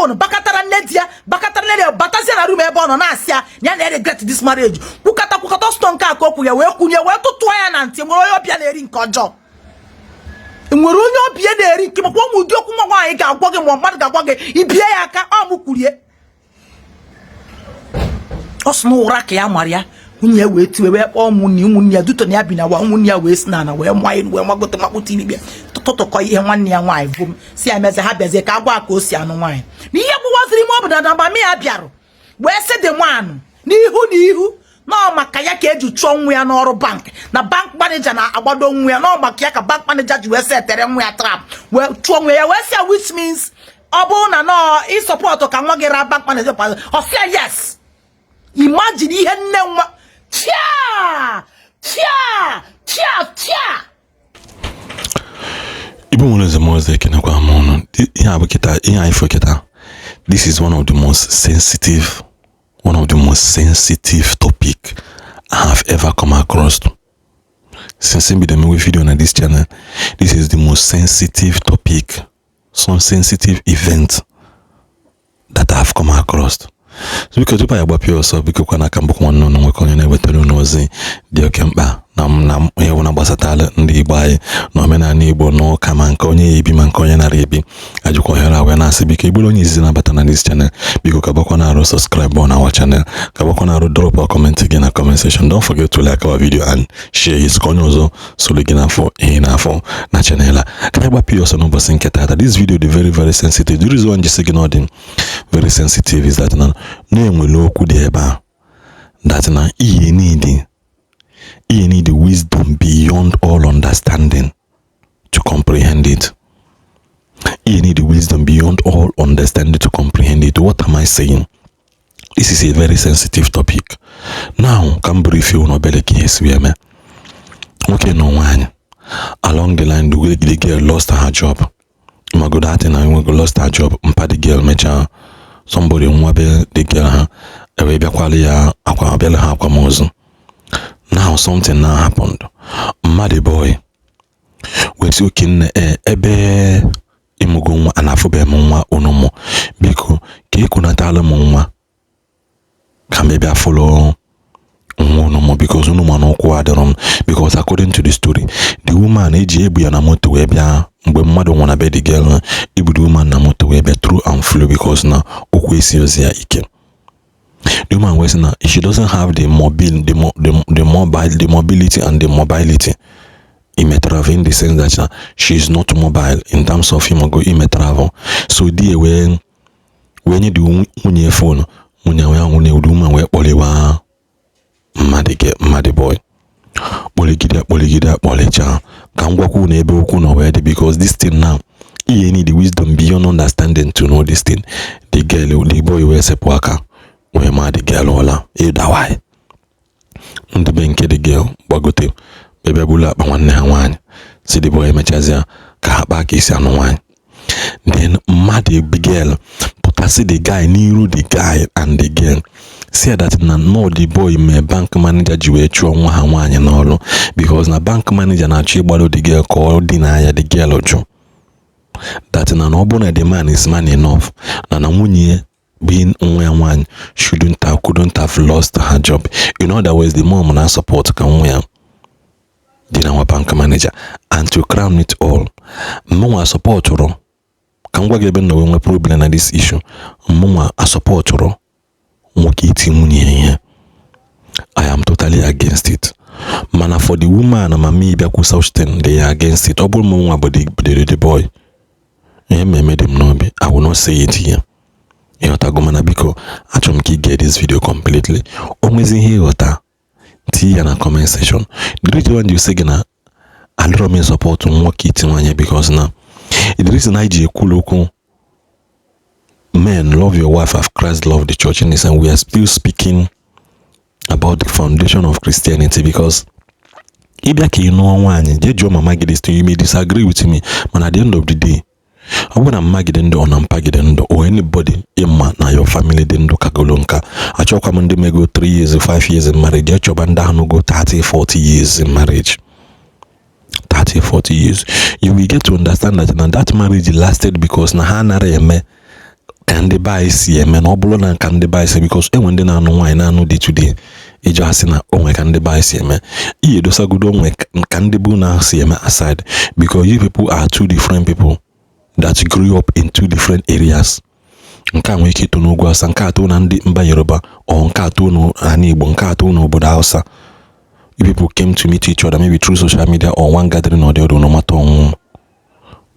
Phone bakatara nne di ya, bakatara nne di ya, batazie na room ebe ọ nọ na-asị ya na ya na-regret this marriage. Kwukata kwukata, ọsụtọ nke a ka okwu ya wee kwunye, wee tụtụọ ya na ntị. Nwere onye ọbịa na-eri nke ọjọọ, nwere onye ọbịa na-eri nke makwa ụmụ ụdị okwu nwa nwaanyị ga-agwa gị, ma mmadụ ga-agwa gị ibie ya aka. Ọ mụ kwurie, ọ sị na ụra ka ya mara ya. Nwunye ya wee tiwe, wee kpọọ ụmụnne ụmụnne ya duto na ya bi na wa. Ụmụnne ya wee si n'ala wee maa elu, wee magote makpụta ibibia, tụtụkọ ihe nwanne ya nwaanyị vom si ya meze. Ha bịazie ka agwa ka o si anụ nwaanyị na ihe gbụwaziri ime ọ bụ na mami ya bịarụ wee sị dị nwaanụ n'ihu na ihu nọọ maka ya ka eji chụọ nwa ya n'ọrụ bank, na bank manager na-agbado nwa ya, nọọ maka ya ka bank manager ji wee setere nwa ya trap, wee chụọ nwa ya, wee sị ya, which means ọ bụrụ na nọọ ị support ka nwa gị raa bank manager, ọ sị ya yes. Imagine ihe nne nwa tia tia tia tia. Igbo nwere eze m ọzọ, ekenekwa m ụnụ. Ihe a bụ kịta, ihe anyị fụ kịta, this is one of the most sensitive topic I have ever come across since m bido mewe video na this channel. This is the most sensitive topic, some sensitive event that I have come across. So biko, tupu anyị agbapịa ọsọ, biko kwa n'aka mbụkwa nwanne ụnụ nwoke, onye na-ewetara unu ozi dị oke mkpa na ihe ọbụla gbasatara ndị Igbo anyị na omenala Igbo na ụka, ma nke onye ya ebi, ma nke onye nara ebi. Ajụkwa ohere a wee na-asị, biko, igburu onye izizi na-abata na this channel, biko ka bakwa na-arụ subscribe on our channel, ka bakwa na-arụ drop a comment gị na comment section. Don't forget to like our video and share it ka onye ọzọ soro gị n'afọ ihe n'afọ na channel a. Ka anyị gbapụ ya ọsọ n'ụbọchị nke taata. This video dị very very sensitive. The reason why njisi gị na ọ dị very sensitive is that na na-enwere okwu dị ebe a that na ihe need wisdom beyond all understanding to comprehend it. You need wisdom beyond all understanding to comprehend it. What am I saying? This is a very sensitive topic. Now, ka m brief you n'obere ka ihe si wee mee. Nwoke na nwaanyị, along the line, the girl lost her job. Mago that na nwego lost her job. Mpa the girl mechaa somebody nwa be the girl, ha ewee bịakwala ya akwa, abịala ha akwamozu. Now something now happened. Mmadụ boy wee sị, oke nne, e ebe ịmụgo nwa a na-afụbeghị m nwa unu mụ, biko ka ịkụnatala m nwa ka m bịa fụlụ nwa unu mụ, because unu ma na ụkwụ adịrọ m. Because according to the story, the woman eji ebu ya na moto wee bịa mgbe mmadụ nwụrụ na be the girl, ebu the woman na moto wee bịa through and through, because na ụkwụ esi ozi ya ike. The woman wee sị na she doesn't have the mobile the, mo, the mobile the mobility and the mobility ime travel, in the sense that na she is not mobile in terms of him go ime travel. So di wee nye the nwunye phone, nwunye ya, nwunye the woman wee kpọliwa mmadụ ge mmadụ boy, kpọligide kpọligide kpọlichaa. Ka m gwakwu na ebe okwu nọ wee dị, because this thing now, ihe need wisdom beyond understanding to know this thing. The girl, the boy wee sepụ aka wee maa the girl ụla ịdawai. Ndị be nke the girl gbagote ebe bulu akpa nwanne ha nwaanyị, si the boy emechazịa ka ha kpaa ka esi anụ nwaanyị. Then mmadụ girl pụtasị the guy n'iru the guy and the girl, say that na no, the boy mee bank manager ji wee chụọ nwa ha nwaanyị n'ọrụ, because na bank manager na-achọ ịgbado the girl ka ọ dị n'anya. The girl jụ that na ọ bụrụ na the man is man enough, na nwunye being nwa ya nwaanyị shouldn't have, couldn't have lost her job. In other words, the mom na support ka nwa ya dị na nwa bank manager. And to crown it all, mụnwa supportụrụ, ka m gwa gị ebe m nọ wee nwee problem na this issue, mụnwa asupportụrụ nwoke iti nwunye ya ihe. I am totally against it. Mana for the woman, mama ịbịakwu such thing, they are against it. Ọ bụrụ m nwa bụ the boy, ihe mmemme dị m n'obi, I will not say it here, ịghọtago? Mana biko, achọrọ m ka ị get this video completely. O nwezi ihe ịghọta, tinye ya na comment section. The reason why you say gị na adịrọ m support nwoke iti nwaanyị, because na the reason anyị ji ekwulu okwu men love your wife as Christ loved the church, in this, and we are still speaking about the foundation of Christianity, because ịbịa ka ị nụọ nwaanyị, jee jụọ mama gị this thing. You may disagree with me, mana at the end of the day, ọ bụrụ na mma gị dị ndụ, ọ na mpa gị dị ndụ, or anybody ịma na your family dị ndụ kagolo nka, achọkwa m ndị mego 3 years, 5 years in marriage. Jee chọba ndị ahụ go 30, 40 years in marriage, 30, 40 years. You will get to understand that na that marriage lasted because na ha anaghị eme. Ka ndị be anyị si eme, na ọ bụrụ na ka ndị be anyị si, because enwe ndị na-anụ nwaanyị, na-anụ di today, ịjụ asị na onwe ka ndị be anyị si eme, ihe edosagodo onwe ka ndị bụ na si eme aside, because you people are two different people that grew up in two different areas. Nke a nwere ike ito n'ugwu Awụsa, nke atọ na ndị mba Yoruba, or nke atọ n'ala Igbo, nke atọ n'obodo Hausa. You people came to meet each other maybe through social media or one gathering or the other. No matter ọnwụ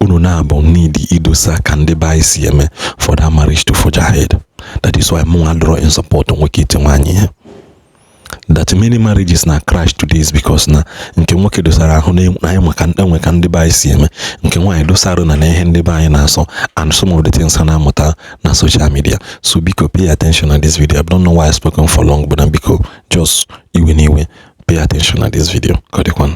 unu na-abụ need idosa ka ndị be anyị si eme for that marriage to forge ahead. That is why mụnwa draw in support nwoke ite nwaanyị ihe. That many marriages na crash today is because na nke nwoke dosara ahụ na anyị maka enwe ka ndị be anyị si eme, nke nwaanyị dosara na ihe ndị be anyị na-asọ and some of the things ha na-amụta na social media. So biko, pay attention na this video. I don't know why I spoken for long, but na biko, just iwe na iwe, pay attention na this video. Ka ọ dịkwanụ.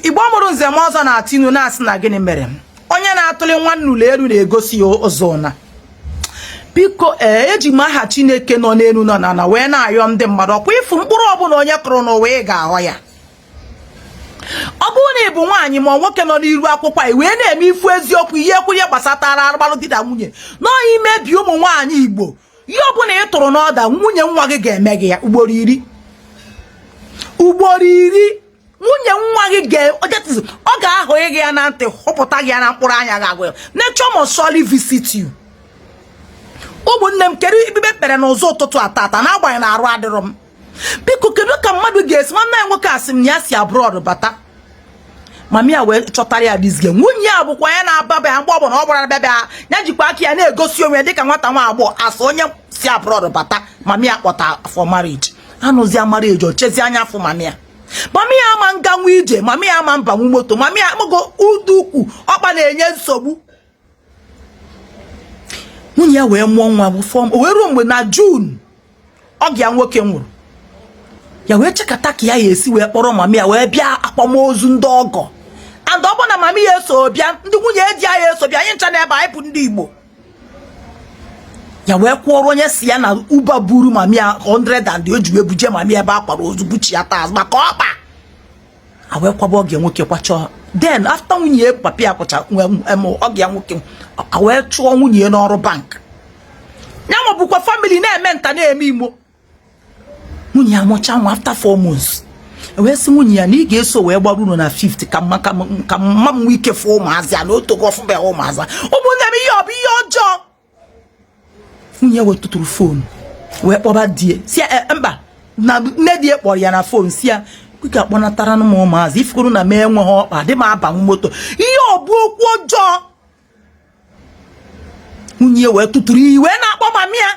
Igbo mụrụ nze m ọzọ na-atụ inu na-asị na gịnị mere onye na-atụli nwanne ụlọ elu na-egosi ya ụzọ na biko. Ee, eji m aha Chineke nọ n'elu nọ n'ala wee na-ayọ ndị mmadụ. Ọkwa ịfụ mkpụrụ ọbụla onye kụrụ n'ụwa, ị ga-aghọ ya. Ọ bụrụ na ị bụ nwaanyị ma nwoke nọ n'iru akwụkwọ a wee na-eme ifu eziokwu, ihe ekwu ihe gbasatara arụmalụ di na nwunye nọọ, imebi ụmụ nwaanyị Igbo, ihe ọbụla ị tụrụ n'ọda, nwunye nwa gị ga-eme gị ya ugboro 10, ugboro 10. Nwunye nwa gị ọ ga-ahụ gị ya na ntị, hụpụta gị ya na mkpụrụ anya ga-agụ ya. Nature must surely visit you. Ụmụnne m, kedu ikpe kpere n'ụzọ ụtụtụ atata n'agbanyeghị na arụ adịrọ m? Biko, kedu ka mmadụ ga-esi? Nwanne ya nwoke asị m na ya si abroad bata, mami ya wee chọtara ya this girl. Nwunye ya bụkwa ya na-ababa ya mgbe ọbụla ọ gbara bịa bịa ya jikwa aka ya na-egosi onwe ya dịka nwata nwa agbọghọ asị onye si abroad bata. Mami ya kpọta for marriage, anụzia marriage, o chezi anya afọ mami ya. Mami ya ama nganwu ije, mami ya ama mbanwu moto, mami ya amago ụdị ukwu ọkpa na-enye nsogbu. Nwunye ya wee mụọ nwa bụ form o wee ruo mgbe na June ọgị ya nwoke nwụrụ. Ya wee chekata ka ya esi wee kpọrọ mami ya wee bịa akwamozu ndị ọgọ, and ọ bụ na mami ya eso bịa, ndị nwunye di ya eso bịa. Anyị ncha n'ebe anyị bụ ndị Igbo. Ya wee kwụọrọ onye si ya na Uber buru mami ya 100 and o ji wee buje mami ebe a kwara ozu buchi ya taa maka ọkpa a wee kwaba oge nwoke kwachọọ. Then after nwunye papa ya kwụcha ọgị ya nwoke, a wee chụọ nwunye ya n'ọrụ bank ya. Ma bụkwa family na-eme nta na-eme imo. Nwunye ya mụcha nwa after 4 months, wee sị nwunye ya na ị ga-eso wee gbara unu na 50 ka mma ka mma m nwee ike fụ ụmụazị a na otogo ọfụbeghị ụmụazị. Ụmụnne m, ihe ọ bụ ihe ọjọọ. Nwunye ya wee tụtụrụ phone wee kpọba die si ya mba, na nne di ya kpọrọ ya na phone, si ya ị ga-akpọnatara m ụmụazị ifuru na m enweghị ọkpa dị m abanwu moto. Ihe ọ bụ okwu ọjọọ. Nwunye wee tụtụrụ iyi wee na-akpọ mami ya,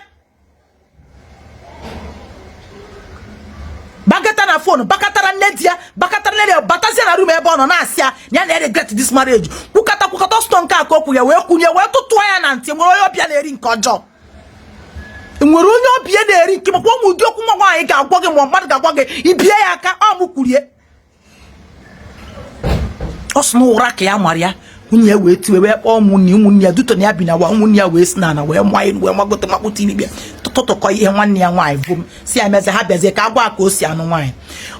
bakata na phone, bakatara nne di ya, bakatara nne di ya, batazie na room ebe ọ nọ na-asị ya na ya na-regret this marriage. Kwukata kwukata ọsọ nke aka okwu ya wee kwunye wee tụtụọ ya na ntị. Nwere onye ọbịa na-eri nke ọjọọ, nwere onye ọbịa na-eri nke makwa ụmụ ụdị okwu nwa nwaanyị ga-agwa gị ma mmadụ ga-agwa gị ibie ya aka. Ọ mụ kwurie ọ sị na ụra ka ya mara ya. Nwunye ya wee tiwe wee kpọọ ụmụnne ụmụnne ya duto na ya bi na wa. Ụmụnne ya wee si n'ala wee maa elu wee magote makpụta ibia tụtụkọ ihe nwanne ya nwaanyị vom si ya meze. Ha bịazie ka agwa ka o si anụ nwaanyị.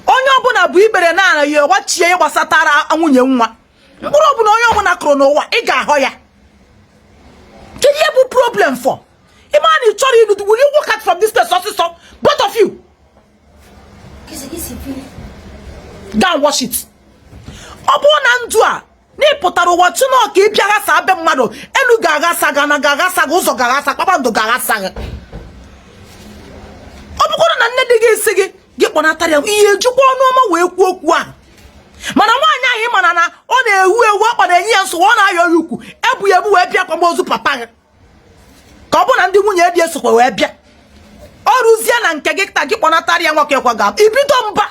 Onye ọbụla bụ ikpere n'ala ya ọgbachie ihe gbasatara nwunye nwa. Mkpụrụ ọbụla onye ọbụla kụrụ n'ụwa, ị ga-ahọ ya. Kedu ihe bụ problem for ịma na ị chọrọ ịnụ? Will you walk out from this place ọsịsọ, both of you? Go and wash it. Ọ bụrụ na ndụ a na ị pụtara ụwa chụnọ ka ị bịa ghasa be mmadụ, elu ga-aghasa gị, ana ga-aghasa gị, ụzọ ga-aghasa, kpakpando ga-aghasa gị. Ọ bụkwara na nne di gị isi gị gị kpọnatara ya ihe, ejikwa ọnụ ọma wee kwuo okwu ahụ. Mana nwaanyị ahụ ị mara na ọ na-ewu ewu, ọkpa na-enye ya nsogbu, ọ na-ayọ ya ukwu, ebu ya ebu wee bịa akwamozu papa gị, ka ọ bụ na ndị nwunye di esokwa wee bịa, ọ rụzie na nke gị taa gị kpọnatara ya nwoke kwa ga ibido mba.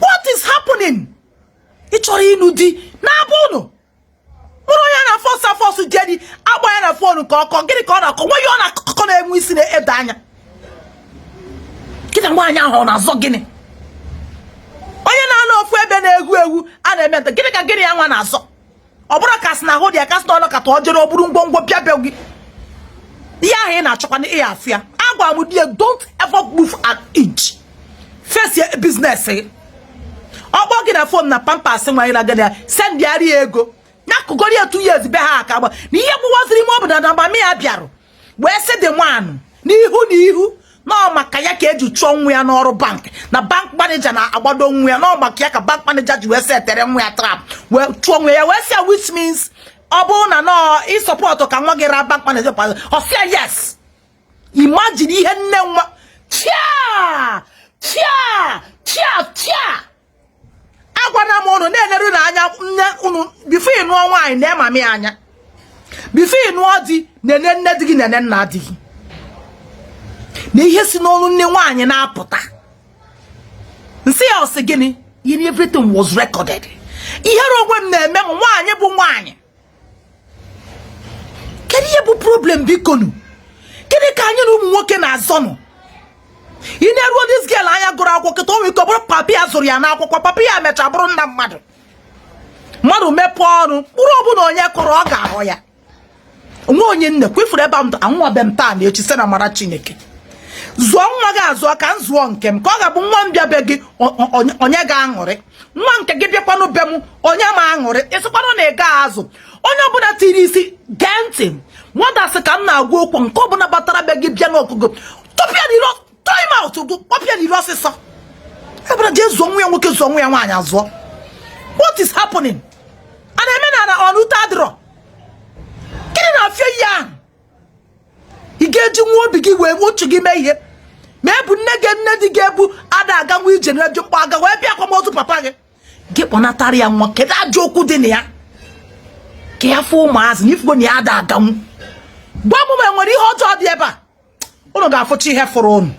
What is happening? Ị chọrọ ịnụ di na-abụ unu mụrụ onye na force force jee di, agba ya na phone ka ọkọ gịnị ka ọ na-akọ nwa ihe ọ na-akọ na-enwe isi na-edo anya. Gị na nwaanyị ahụ ọ na-azọ gịnị? Onye na-anọ ofu ebe na-egwu egwu a na-eme nta, gịnị ka gịnị ya nwa na-azọ? Ọ bụrụ ka sị na ahụ dị ya, kasị na ọnụ kata ọ jere ọ bụrụ ngwongwo bịa bịa gị ihe ahụ ị na-achọkwa na ihe afụ ya. Agwa m di ya, don't ever move an inch, face your business gị. Ọ kpọọ gị na phone na pampers nwa gị na gịnị ya, send ya ego. Na akụgoro ya 2 years be ha aka gba na ihe gbụwaziri ime ọ bụ na mama ya bịarụ wee sị dị nwanụ n'ihu na ihu na ọ maka ya ka eji chụọ nwa ya n'ọrụ bank, na bank manager na-agbado nwa ya, na ọ maka ya ka bank manager ji wee setere nwa ya trap wee chụọ nwa ya. Wee sị ya, which means ọ bụrụ na nọọ ị support ka nwa gị ra bank manager, ọ sị ya yes. Imagine ihe nne nwa tia tia tia tia. Agwana m ụnụ na-eleru n'anya nne unu before ị nụọ nwaanyị na mami anya, before ị nụọ di, nene nne di gị, nene nna di gị, na ihe si n'ọnụ nne nwaanyị na-apụta. Nsị ya, ọsị gịnị? Ihe everything was recorded. Ihere onwe m na-eme m. Nwaanyị bụ nwaanyị, kedu ihe bụ problem? Bikonu, gịnị ka anyị na ụmụ nwoke na-azọnụ? Ị na-eruo this girl anya gụrụ akwụkwọ kịta, o nwere ike ọ bụrụ papi ya zụrụ ya n'akwụkwọ. Papi ya mechaa bụrụ nna mmadụ. Mmadụ mepee ọnụ, mkpụrụ ọbụla onye kụrụ, ọ ga-ahụ ya. Onwe onye nne kwefuru ebe m anwụbe m taa na echi sị na mara Chineke. Zụọ nwa gị azụọ ka m zụọ nke m, ka ọ ga-abụ nwa m bịa be gị, onye ga-aṅụrị. Nwa nke gị bịakwanụ be m, onye ma aṅụrị. Ịsịkwanụ na ị gaghị azụ onye ọbụla tiri isi gee ntị. Nwata sị ka m na-agwa okwu, nke ọbụla batara be gị bịa n'ọgụgụ, tụpụ ya n'iro, throw him out, kpọpụ ya n'iro ọsịsọ. Ebụla jee zụọ nwa ya nwoke, zụọ nwa ya nwaanyị azụọ. What is happening? A na-eme na ọnụte adịrọ. Gịnị na-afịa ihe ahụ? Ị ga-eji nwa obi gị wee uche gị mee ihe ma ebu nne gị, nne di gị ebu ada aga nwa ije na eji mkpọ aga wee bịa akwamozu papa gị, gị kpọnatara ya nwa. Kedu ajọ okwu dị na ya ka ya fụ ụmụazị na ifugo na ya ada aganwu? Gwa m ma enwere ihe ọjọọ dị ebe a. Unu ga-afụcha ihe fụrụ unu.